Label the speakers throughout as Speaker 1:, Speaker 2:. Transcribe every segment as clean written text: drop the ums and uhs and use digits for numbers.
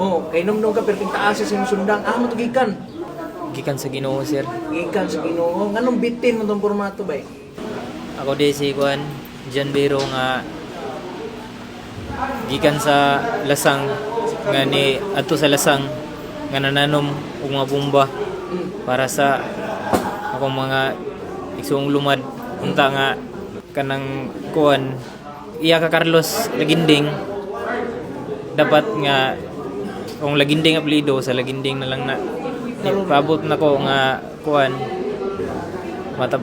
Speaker 1: Oh, kay numdum ka perting taas sa imong sundang. Ah, mo to gikan.
Speaker 2: Gikan sa Ginoo, sir.
Speaker 1: Gikan sa Ginoo. Nganong bitin mo tong formato bay?
Speaker 2: Ako di si Juan John Biro nga gikan sa Lasang nga ni adto sa Lasang nga nananom og mga bomba para sa akong mga igsuong lumad. Unta nga kanang kuan iya ka Carlos Laginding, dapat nga kung Laginding apelyido sa Laginding na lang na paabot nako nga kuan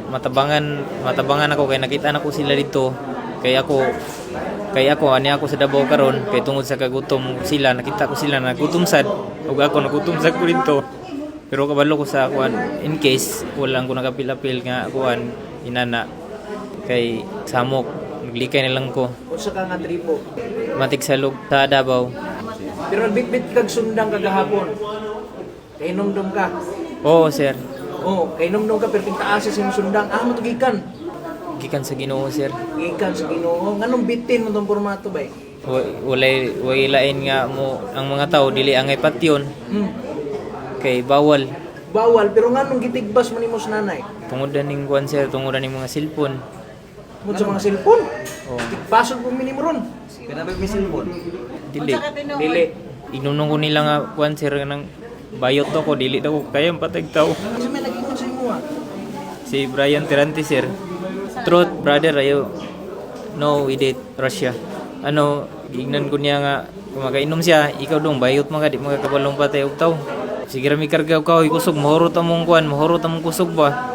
Speaker 2: matabangan matabangan ako kay nakita na ko sila dito kay ako ani ako sa Davao karon kay tungod sa kagutom sila. Nakita ko sila nagutom sad ug ako nagutom sad ko dito, pero kabalo ko sa kuan in case walang ko nakapil-apil nga kuan inana kay samok naglikay na lang ko.
Speaker 1: Unsa ka nga tribo?
Speaker 2: Matik sa lug sa Davao.
Speaker 1: Pero nagbitbit kag sundang kagahapon. Kay numdum ka.
Speaker 2: Oo, sir.
Speaker 1: Oh, kay numdum ka perting taas sa imong sundang. Ah, mo to gikan.
Speaker 2: Gikan sa Ginoo, sir.
Speaker 1: Gikan sa Ginoo. Nganong bitin mo tong formato bay?
Speaker 2: Walay walay lain nga mo ang mga tao dili angay patyon kay bawal.
Speaker 1: Bawal, pero nganong gitigbas man nimo sa nanay?
Speaker 2: Tungod na ning kuan, sir, tungod na ning mga cellphone.
Speaker 1: Mo sa mga cellphone.
Speaker 2: Oh,
Speaker 1: Tigbasod po minimo ron.
Speaker 3: Kanabag may cellphone.
Speaker 2: Dili.
Speaker 1: Dili.
Speaker 2: Inunong ko nila nga kuan, sir, nang bayot to ko, dili daw ko kaya patag tao.
Speaker 1: Kasi may nag-ingon sa imo ah.
Speaker 2: Si Brian Tirante, sir. Truth, brother, ayo. No, we date Russia. Ano, giingnan ko niya nga kumakainom siya, ikaw dong bayot man ka, di man ka kabalong patay og taw. Sige ra mi karga og kahoy kusog, mahurot among kuan, mahurot among kusog ba.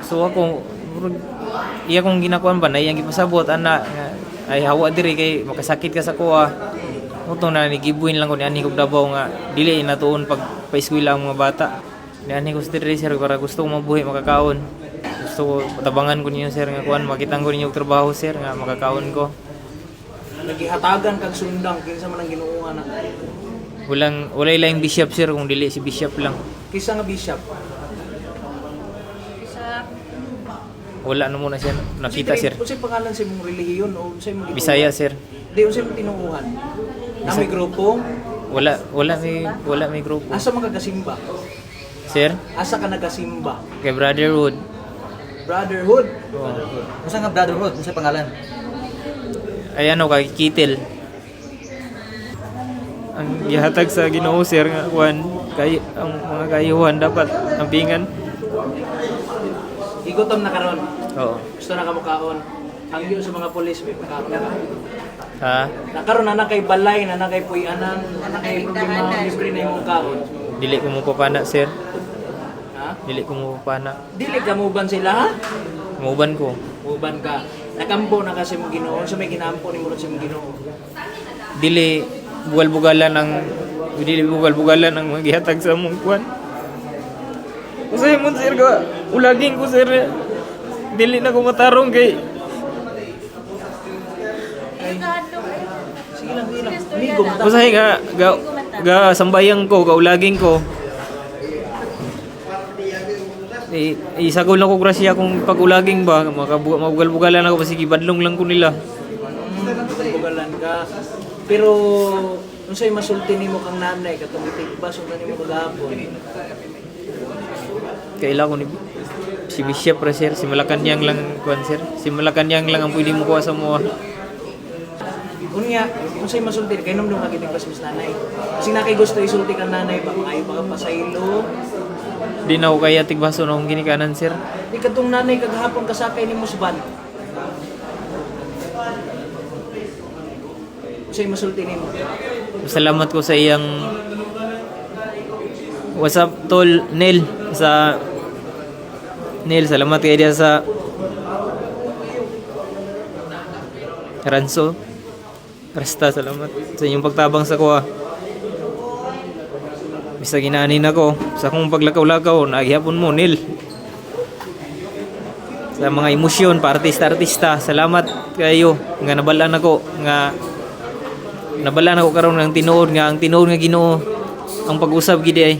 Speaker 2: So ako murag, iya kong ginakuan ba na iyang gipasabot ana nga, ay hawa diri kay makasakit ka sa kuha. Mutong na nigibuin lang ko ni ani kog Davao nga dili natuon pag paeskwela ang mga bata. Ni ani ko sa diri, sir, para gusto ko mabuhi makakaon. Gusto ko tabangan ko ninyo, sir, nga kuan makitang ko ninyo og trabaho, sir, nga makakaon ko.
Speaker 1: Nagihatagan kag sundang kinsa man ang Ginoo na.
Speaker 2: Walang walay laing bishop, sir, kung dili si bishop lang.
Speaker 1: Kisa nga bishop.
Speaker 2: Wala na muna siya nakita, sir.
Speaker 1: Unsay pangalan sa imong relihiyon o unsay imong gituohan?
Speaker 2: Bisaya, sir.
Speaker 1: Di, unsay imong tinuohan? Na may grupo?
Speaker 2: Wala may grupo.
Speaker 1: Asa man ka gasimba?
Speaker 2: Sir,
Speaker 1: Asa ka nagasimba?
Speaker 2: Kay Brotherhood.
Speaker 1: Brotherhood.
Speaker 2: Oh.
Speaker 3: Unsa nga brotherhood? Unsa pangalan?
Speaker 2: Ay ano kay Kitil. Ang gihatag sa Ginoo, sir, nga kuan kay ang mga kayuhan dapat ampingan.
Speaker 1: Igutom na karon.
Speaker 2: Oo.
Speaker 1: Gusto na ka mukaon. Hangyo sa mga pulis may pagkaon ka.
Speaker 2: Ha?
Speaker 1: Nakaron na na kay balay, na na kay puy-anan, na na kay problema, libre na imong kaon.
Speaker 2: Dili ko mo papana, sir.
Speaker 1: Ha?
Speaker 2: Dili ko mo papana.
Speaker 1: Dili ka muban sila ha?
Speaker 2: Muuban ko.
Speaker 1: Muban ka. Nakampo na kasi mong Ginoo, sa may ginampo ni murot sa mong Ginoo.
Speaker 2: Dili bugal-bugalan ang dili bugal-bugalan ang mga gihatag sa among kuan. Usay mo, sir, ka ulaging ko, sir. Dili na ko matarong kay
Speaker 1: Sige lang, sige lang. Migo man ta.
Speaker 2: Usahay nga ga, ga sambayang ko, ga ulaging ko. I, isagol na ko grasya kung pag-ulaging ba, mabugal-bugalan ako sige badlong lang ko nila.
Speaker 1: Bugalan ka. Pero unsay masulti nimo kang nanay katong gitigbas unta nimo kagahapon?
Speaker 2: Kaila ko ni si Bishop ra, sir, si Malacanang lang kuan, sir. Si Malacanang lang ang pwede mo kuha sa moa.
Speaker 1: Unya, unsay masulti kay nung nga gitigbas mas nanay? Kasi na kay gusto isulti kang nanay ba maayo pa ka pasaylo.
Speaker 2: Di na ako kaya tigbaso na akong ginikanan, sir.
Speaker 1: Di katong nanay kagahapon kasakay nimo sa van. Unsay masulti nimo?
Speaker 2: Salamat ko sa iyang. What's up, tol Neil, sa Neil, salamat kay diya sa Ranso Rasta, salamat sa inyong pagtabang sa kuha. Bisa ginaanin ako sa akong paglakaw-lakaw, naghihapon mo, Neil. Sa mga emosyon pa artista-artista, salamat kayo nga nabalaan ako nga nabala na ko karon ng tinuod nga ang tinuod nga Ginoo ang pag-usab gid ay.